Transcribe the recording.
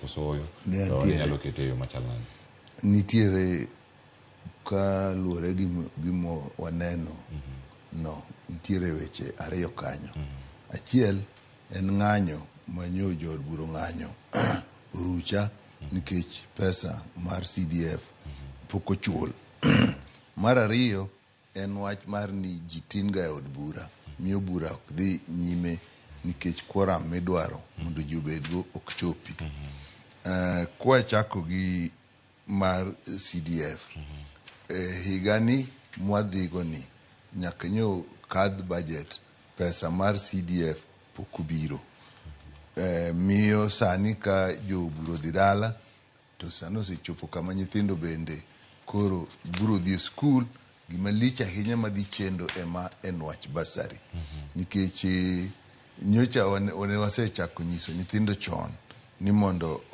Koso oyo Ne to ntiere. inyalo kete e yo machal nade? Nitiere kaluwore gi gima waneno no, nitiere weche ariyo kanyo. Achiel en ng'anyo ma nyo jood bura ong'anyo orucha nikech pesa mar CDF pok ochul. Mar ariyo en wach mar ni ji tin ga e od bura, miyo bura ok dhi nyime nikech quorum midwaro mondo ji obedgo ok chopi. Kwachako gi mar CDF, higani mwadhigo ni nyaka nyo kadh budget, pesa mar CDF pok obiro. Miyo sani ka jobura odhi dala to sani osechopo kama nyithindo bende koro biro dhi e skul. Gima lich ahinya madhi chendo ema en wach bursary nikech nyocha ne wasechako nyiso nyithindo chon ni mondo